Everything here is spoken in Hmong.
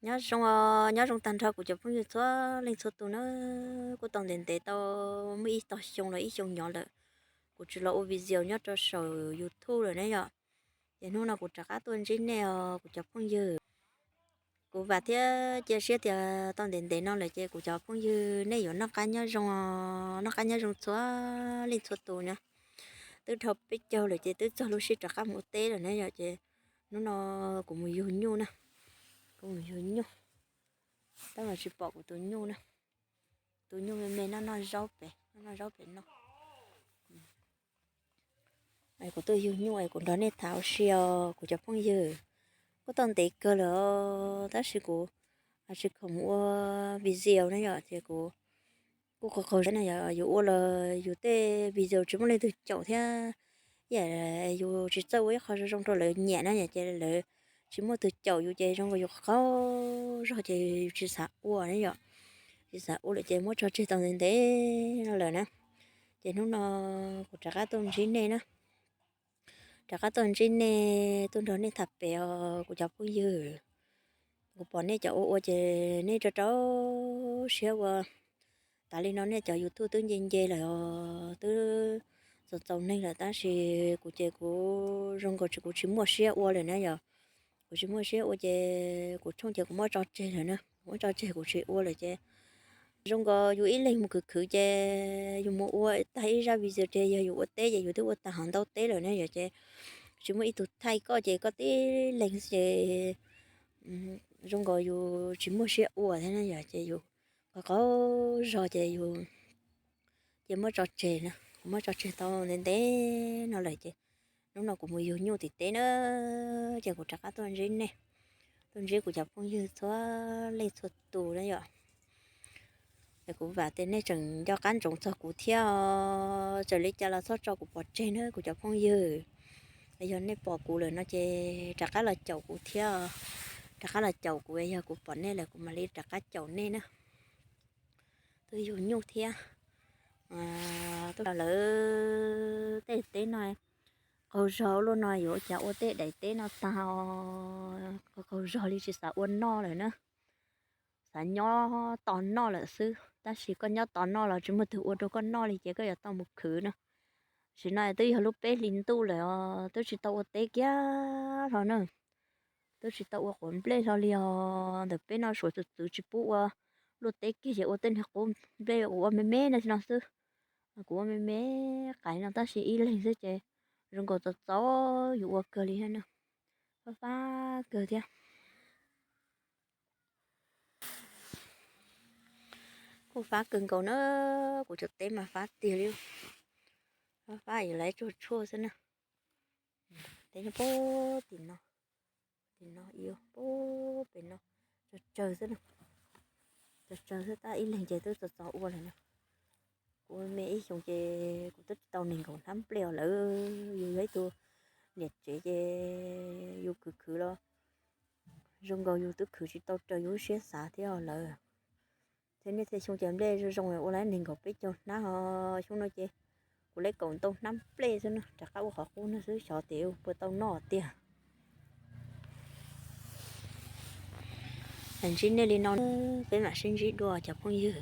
Nyob zoo, nyob zoo tag nrho kuv cov phooj ywg txhua leej txhua tus na. Kuj tau ntev ntev tau muaj ib tog xyoo los ib xyoo nyob lawm, kuv tsis los ua video nyob rau saum YouTube lawm ne yom. Ces hnub no kuv rov qab tuaj ntsib nej os kuv cov phooj ywg. Kuv vam thiab cia siab tias tau ntev ntev no lawm ces kuv cov phooj ywg nej yuav noj qab nyob zoo, noj qab nyob zoo txhua leej txhua tus na. Twb dhau peb caug lawm ces twb txog lub sij rov qab mus ua teb lawm na yom. Ces hnub no kuv mus yug nyuj na, kuv mus yug nyuj, tab mas tsis pom kuv tus nyuj na. Tus nyuj me me noj noj zaub pem, noj noj zaub pem no. Kuv tuaj yug nyuj es kuv nrog nej tham ua si os kuv cov phooj ywg. Kuj tau ntev kawg lawm os, tab sis kuv tsis khoom ua video na yom, ces kuv kuj qaug qaug zog na yom, yus ua los yus tej video tsis muaj leej twg caum thiab, yus tsis txawj ua ib qho zoo zoo rau lawv nyiam na yom, ces lawv tsis muaj tus caum yus ces zoo nkaus yus qaug zog ces yus tsis xav ua na yom. Tsis xav ua lawm ces muab tso tseg tau ntev ntev no lawm na. Ces hnub no kuv rov qab tuaj ntsib nej na, rov qab tuaj ntsib nej, tuaj nrog nej tham pem os kuv cov phooj ywg. Kuv pom nej cov ua ua ces nej rau rau siab ua. Tas li no nej cov YouTube twb nce nce lawm os, twb txaus txaus neeg lawm tab sis kuv ces kuv zoo nkaus tsis, kuv tsis muaj siab ua lawm na yom. Kuv tsis muaj siab ua ces kuv tshooj ces kuv muab tso tseg lawm na, kuv muab tso tseg kuv tsis ua lawm ces zoo nkaus yus ib leeg mus khwv khwv ces yus mus ua tag ib zaj video ces yog yus ua teb ces yus twb ua tag hov ntau teb lawm na yom, ces tsis muaj ib tug thaij koj ces koj tib leeg ces zoo nkaus yus tsis muaj siab ua thiab na yom, ces yus qaug qaug zog ces yus ces muab tso tseg na, kuv muab tso tseg tau ntev ntev no lawm ces hnub no kuv mus yug nyuj tim teb na, ces kuv rov qab tuaj ntsib nej, tuaj ntsib kuv cov phooj ywg txhua leej txhua tus na yom. Es kuv vam tias nej tseem nco qab ntsoov txog kuv thiab os, txawm li cas los txhob tso kuv pov tseg na kuv cov phooj ywg. Es yog nej pom kuv lawm no ces rov qab los caum kuv thiab, rov qab los caum kuv, yog kuv pom nej lawm kuv mam li rov qab caum nej na. Tuaj yug nyuj thiab, tuaj lawv tej teb no qaug zog luaj no yuav ua cas ua tej daim teb no tag, qaug qaug zog li tsis xav ua noj lawm na. Xav nyob tos noj lawm xwb, tab sis koj nyob tos noj los tsis muaj twg ua rau koj noj li ces koj yuav tau mus khwv na. Tam sim no twb yog lub peb hlis ntuj lawm os, twb tsis tau ua teb kiag hlo na. Twb tsis tau ua quav nplej hlo li os, ntawm peb no suav txwv txwv tsis pub ua luaj teb kiag ces ua tej niag qub nplej uas ua me me no xwb. Kuv ua me me qais no tab sis ib leeg xwb ces zoo nkaus txaus txaus yus ua kawg li thiab na. Fab fab kawg thiab. Kuj fab kawg nkaus na, kuv cov teb mas fab tiag li. Fab fab yuav lawv tsuag tshuaj xwb na. Teb nyob pem tim no, tim no, pem no, tsawg tsawg xwb na. Tsawg tsawg xwb tab ib leeg ces twb txaus txaus ua lawm na. Kuv me ib xyoos ces kuv twb tsis tau nees nkaum hnab nplej os lawm. Yus yog ib tug niam tsev ces yus khwv khwv los zoo nkaus yus twb khwv tsis tau raws yus lub siab xav thiab os lawm. Thiab niaj txhia xyoo ces nplej zoo zoo ua lawm nees nkaum peb caug hnab os, xyoo no ces kuv lawv kaum ntau hnab nplej xwb na, rov qab ua qhov qub no xwb, xyov tias puas tau noj tiag. Ntsib nej li no, peb mam sib ntsib dua cov phooj ywg.